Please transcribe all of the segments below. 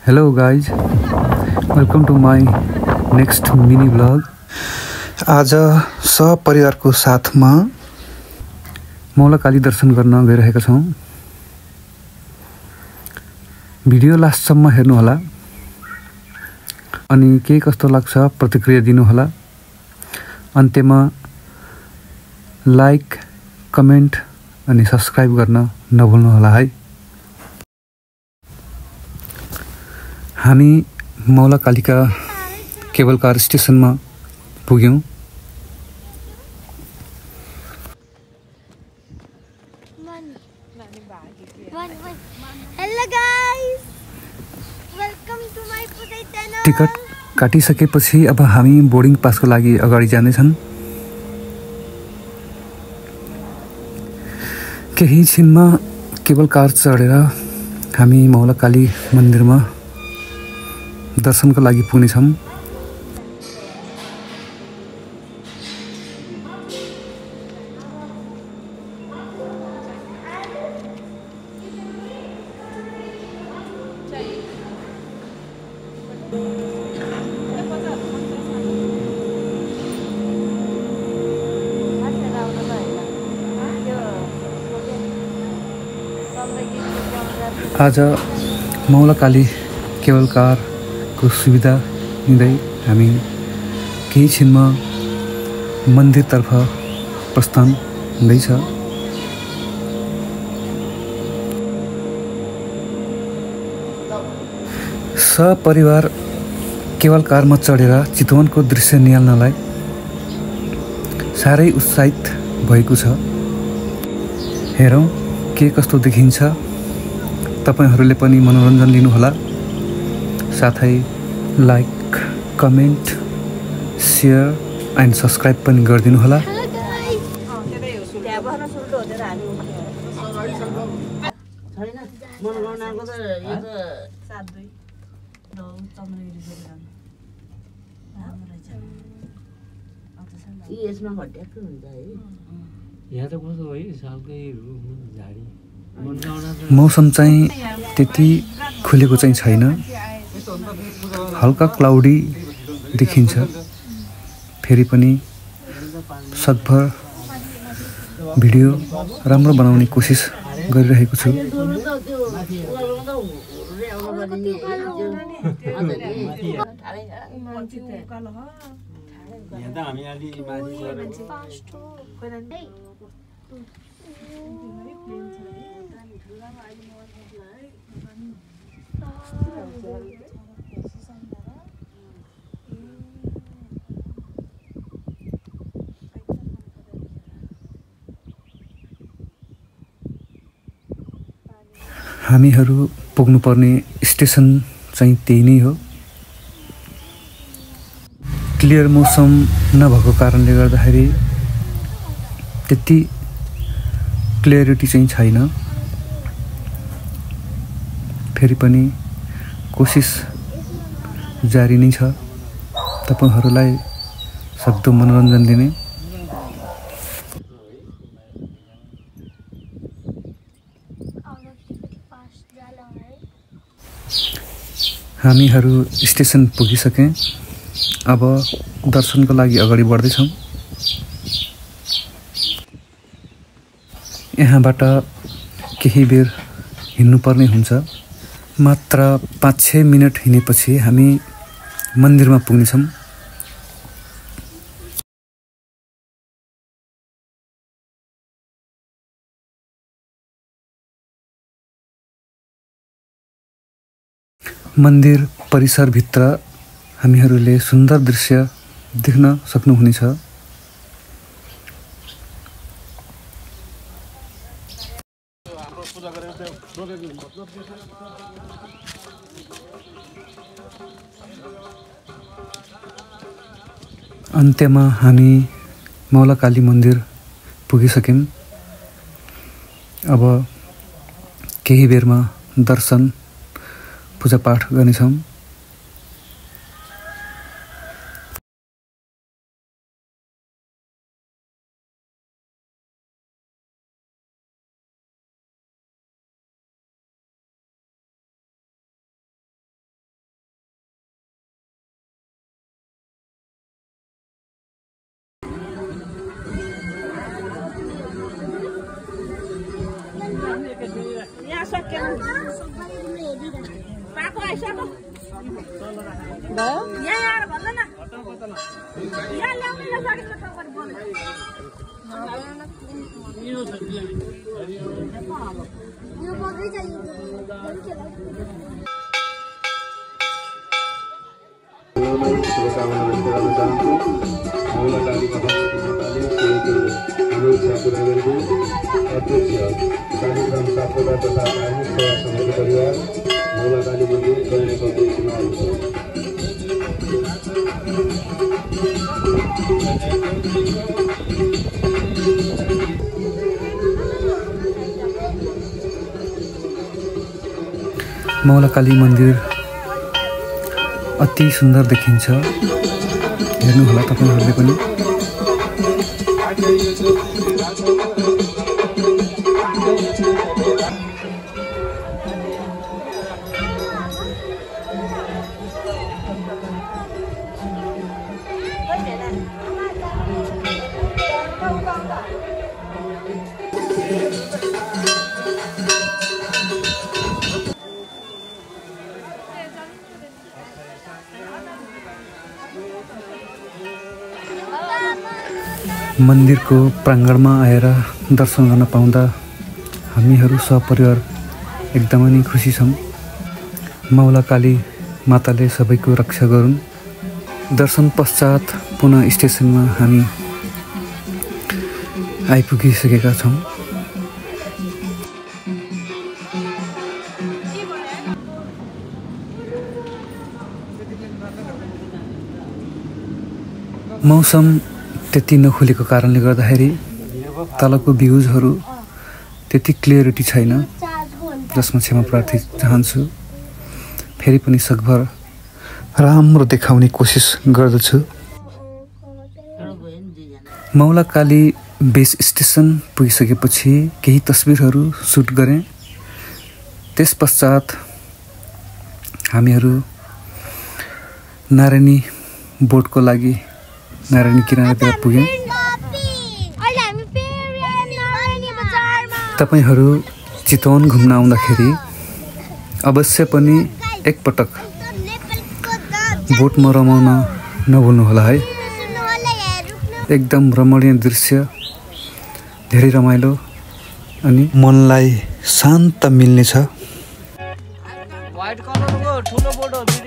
Hello guys, welcome to my next mini vlog. आज सपरिवारको साथमा मौलाकाली दर्शन गर्न गइरहेका छौं। भिडियो लास्टसम्म हेर्नु होला अनि के कस्तो लाग्छ प्रतिक्रिया दिनु होला। अन्त्यमा लाइक, कमेन्ट अनि सब्स्क्राइब गर्न नभुल्नु होला है। हामी मौलाकालीका केबल कार स्टेसनमा पुग्यौं। Hello guys, welcome to my Pudai channel. Ticket काटिसकेपछि अब हामी बोर्डिङ पासको लागि अगाडि जानेछन्। केही छिनमा केबल कार चढेर हामी मौलाकाली मन्दिरमा दर्शनको लागि पुग्नेछौं। आज मौलाकाली केबल कारको सुविधा लिँदै हामी केही छिनमा मन्दिरतर्फ प्रस्थान हुँदैछ। सपरिवार केबल कारमा चढेर चितवनको दृश्य निहाल्नलाई साह्रै उत्साहित भएको छ। हेरौं के कस्तो देखिन्छ। तपाईहरुले पनि मनोरञ्जन लिनु होला। साथै like, comment, share and subscribe पनि गरिदिनु होला। यसमा घट्याक्कै हुन्छ है। यहाँ त कस्तो है सालकै झाडी मौसम चाहिँ त्यति खुलेको चाहिँ छैन। हल्का क्लाउडी देखिन्छ। फेरि पनि सकभर भिडियो राम्रो बनाउने कोसिस गरिरहेको छु। यहाँ त हामी अलि माथि हामीहरू पुग्नुपर्ने स्टेसन चाहिँ त्यही नै हो। क्लियर मौसम नभएको कारणले गर्दाखेरि त्यति क्लियरिटी चाहिँ छैन। फेरि पनि कोसिस जारी नै छ तपाईहरुलाई सक्दो मनोरञ्जन दिने। हामीहरू स्टेसन पुगिसके। अब दर्शनको लागि अगाडि बढ्दै छौं। यहाँबाट केही बेर हिँड्नुपर्ने हुन्छ। मात्र 5-6 मिनेट हिँडेपछि हामी मन्दिरमा पुग्नेछौं। मन्दिर परिसरभित्र हामीहरूले सुन्दर दृश्य देख्न सक्नुहुनेछ। अन्त्यमा हामी मौलाकाली मन्दिर पुगिसक्यौं। अब केही बेरमा दर्शन पूजापाठ गर्नेछौं। शुभकामना व्यक्त गर्न चाहन्छु। मौला काली महामाताले सेवाको अनुरोध प्राप्त गरेको अध्यक्ष कार्यक्रम सापकोटा तथा धार्मिक सेवा समिति परिवार मौला काली मन्दिर गणेश अध्यक्षमा आउँछ। मौला काली मन्दिर अति सुन्दर देखिन्छ। हेर्नु होला तपाईहरुले पनि। मन्दिरको प्राङ्गणमा आएर दर्शन गर्न पाउँदा हामीहरू सपरिवार एकदमै नै खुसी छौं। मौला काली माताले सबैको रक्षा गरून्। दर्शन पश्चात पुनः स्टेसनमा हामी आइपुगिसकेका छौं। मौसम त्यति नखुलेको कारणले गर्दाखेरि तलको भ्यूजहरू त्यति क्लियरिटी छैन, जसमा क्षमा प्रार्थी चाहन्छु। फेरि पनि सकभर राम्रो देखाउने कोसिस गर्दछु। मौला काली बेस स्टेसन पुगिसकेपछि केही तस्बिरहरू सुट गरेँ। त्यसपश्चात हामीहरू नारायणी बोटको लागि नारायणी किनारातिर पुग्यौं। तपाईहरु चितवन घुम्न आउँदाखेरि अवश्य पनि एकपटक बोटमा रमाउन नभुल्नु होला है। एकदम रमणीय दृश्य, धेरै रमाइलो अनि मनलाई शान्त मिल्नेछ। व्हाइट कलरको ठुलो बोट हो दिदी।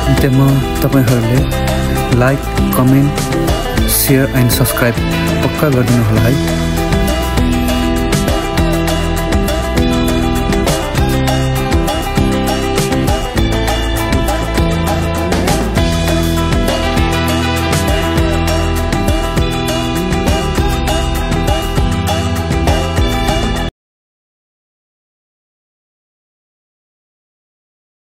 अन्त्यमा तपाईहरुले like, comment, share and subscribe पक्का गरिदिनु होला है।